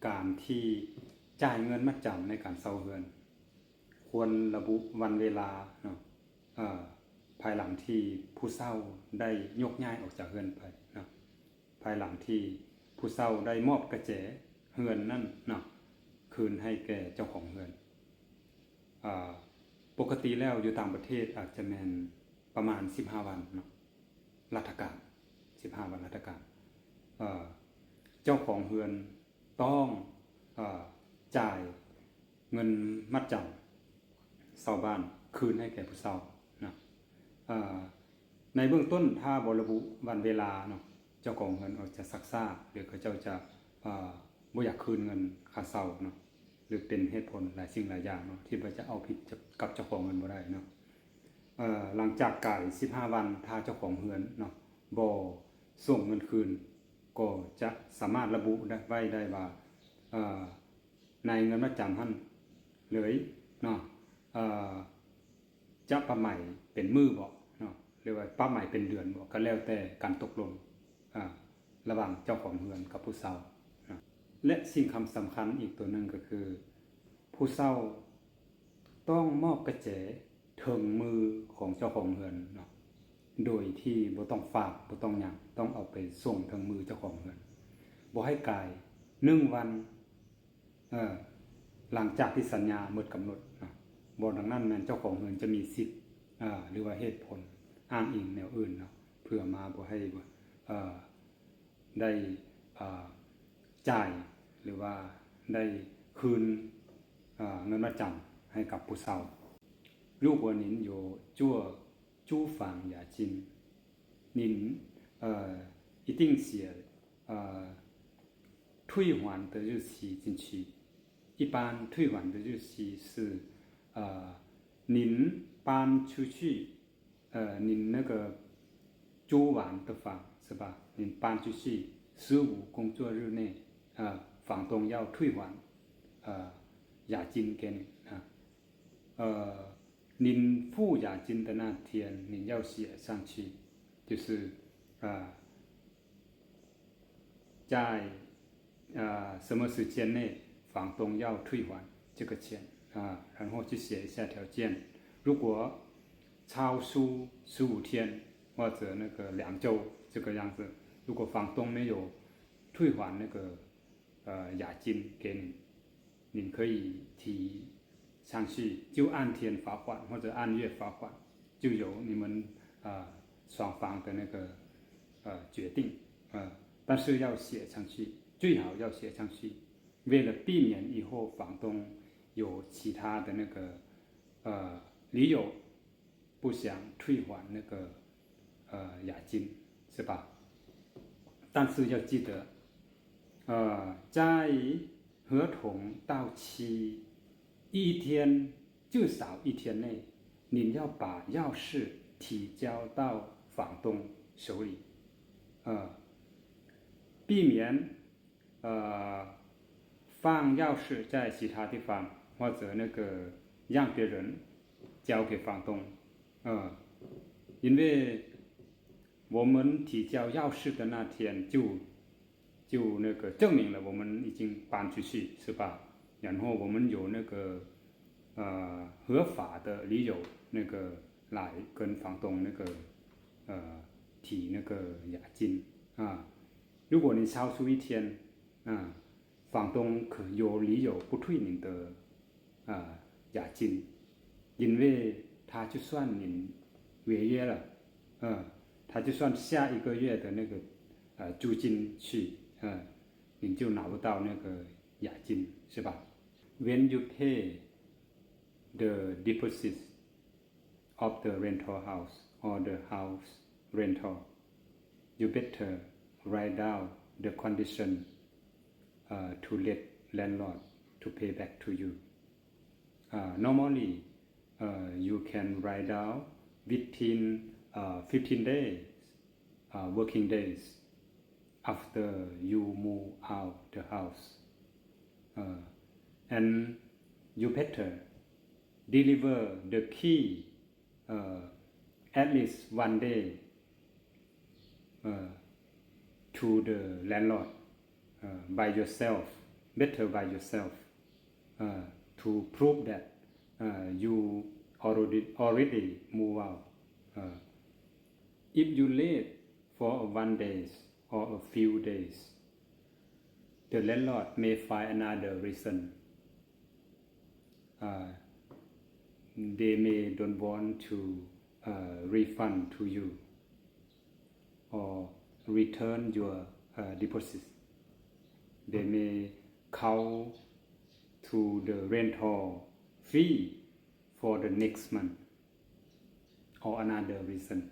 ການທີ່ຈ່າຍເງິນມັດຈຳໃນການເຊົ່າເຮືອນ ຄວນລະບຸວັນເວລາເນາະ ເອີ ພາຍຫຼັງທີ່ຜູ້ເຊົ່າໄດ້ຍົກຍ້າຍອອກຈາກເຮືອນໄປເນາະ ພາຍຫຼັງທີ່ຜູ້ເຊົ່າໄດ້ມອບກະແຈເຮືອນນັ້ນເນາະ ຄືນໃຫ້ແກ່ເຈົ້າຂອງເຮືອນ. ເອີ ປົກກະຕິແລ້ວຢູ່ຕ່າງປະເທດອາດຈະແມ່ນປະມານສິບຫ້າວັນເນາະ ລັດຖະການ ສິບຫ້າວັນລັດຖະການ ເອີ ເຈົ້າຂອງເຮືອນຕ້ອງ ເອີ ຈ່າຍເງິນມັດຈຳເຊົ່າບ້ານຄືນໃຫ້ແກ່ຜູ້ເຊົ່າເນາະ. ເອີ ໃນເບື້ອງຕົ້ນຖ້າບໍ່ລະບຸວັນເວລາເນາະ ເຈົ້າຂອງເຮືອນອາດຈະຊັກຊ້າ ຫຼືເຂົາເຈົ້າຈະ ເອີ ບໍ່ຢາກຄືນເງິນຄ່າເຊົ່າເນາະ ຫຼືເປັນເຫດຜົນຫຼາຍສິ່ງຫຼາຍຢ່າງເນາະ ທີ່ວ່າຈະເອົາຜິດກັບເຈົ້າຂອງເງິນບໍ່ໄດ້ເນາະ. ເອີ ຫຼັງຈາກກາຍສິບຫ້າວັນ ຖ້າເຈົ້າຂອງເຮືອນເນາະ ບໍ່ສົ່ງເງິນຄືນ ກໍຈະສາມາດລະບຸໄດ້ ໄວ້ໄດ້ວ່າ ເອີ ໃນເງິນມັດຈຳຫັ້ນເລີຍເນາະ ເອີ ຈະປັບໃໝເປັນມື້ບໍເນາະ ຫຼືວ່າປັບໃໝເປັນເດືອນບໍ ກໍແລ້ວແຕ່ການຕົກລົງ ອາ ລະຫວ່າງເຈົ້າຂອງເຮືອນກັບຜູ້ເຊົ່າເນາະ. ແລະ ສິ່ງຄຳສຳຄັນອີກຕົວໜຶ່ງກໍຄື ຜູ້ເຊົ່າຕ້ອງມອບກະແຈເຖິງມືຂອງເຈົ້າຂອງເຮືອນເນາະ ໂດຍທີ່ບໍ່ຕ້ອງຝາກ ບໍ່ຕ້ອງຫຍັງ ຕ້ອງເອົາໄປສົ່ງເຖິງມືເຈົ້າຂອງເຮືອນ ບໍ່ໃຫ້ກາຍໜຶ່ງວັນ ເອີ ຫຼັງຈາກທີ່ສັນຍາໝົດກຳນົດເນາະ ບໍ່ດັ່ງນັ້ນແມ່ນເຈົ້າຂອງເຮືອນຈະມີສິດ ເອີ ຫຼືວ່າເຫດຜົນອ້າງອີງແນວອື່ນເນາະ ເພື່ອມາບໍ່ໃຫ້ ເອີ ໄດ້ ເອີ ຈ່າຍ ຫຼືວ່າໄດ້ຄືນ ເອີ ເງິນມັດຈຳໃຫ້ກັບຜູ້ເຊົ່າ. 如果您有做 租房押金，您，呃，一定写，呃，退还的日期进去。一般退还的日期是，呃，您搬出去，呃，您那个租完的房，是吧？您搬出去十五工作日内，呃，房东要退还，呃，押金给你，啊。 呃，您付押金的那天，您要写上去，就是，呃，在，呃，什么时间内，房东要退还这个钱，啊，然后去写一下条件。如果超出十五天，或者那个两周这个样子，如果房东没有退还那个 呃，押金给你，您可以提上去，就按天罚款或者按月罚款，就由你们，呃，双方的那个，呃，决定，呃，但是要写上去，最好要写上去，为了避免以后房东有其他的那个，呃，理由 不想退还那个，呃，押金，是吧？但是要记得，呃，在合同到期一天，至少一天内，您要把钥匙提交到房东手里，呃，避免 呃，放钥匙在其他地方，或者那个让别人交给房东。呃，因为我们提交钥匙的那天就，就那个证明了我们已经搬出去，是吧？然后我们有那个，呃，合法的理由，那个来跟房东那个，呃，提那个押金啊。 如果你超出一天，啊，房东可有理由不退您的，啊，押金，因为他就算您违约了，呃，他就算下一个月的那个，呃，租金去，呃，您就拿不到那个押金，是吧？When you pay the deposit of the rental house or the house rental, you better write down the condition, uh, to let landlord to pay back to you. Uh, normally, uh, you can write down within, uh, fifteen days, uh, working days after you move out the house. Uh, and you better deliver the key, uh, at least one day, uh, to the landlord, uh, by yourself. better by yourself uh, to prove that uh, you already already move out. Uh, if you late for one day or a few days, the landlord may find another reason. Uh, they may don't want to uh, refund to you or return your uh, deposit. They may call to the rental fee for the next month or another reason.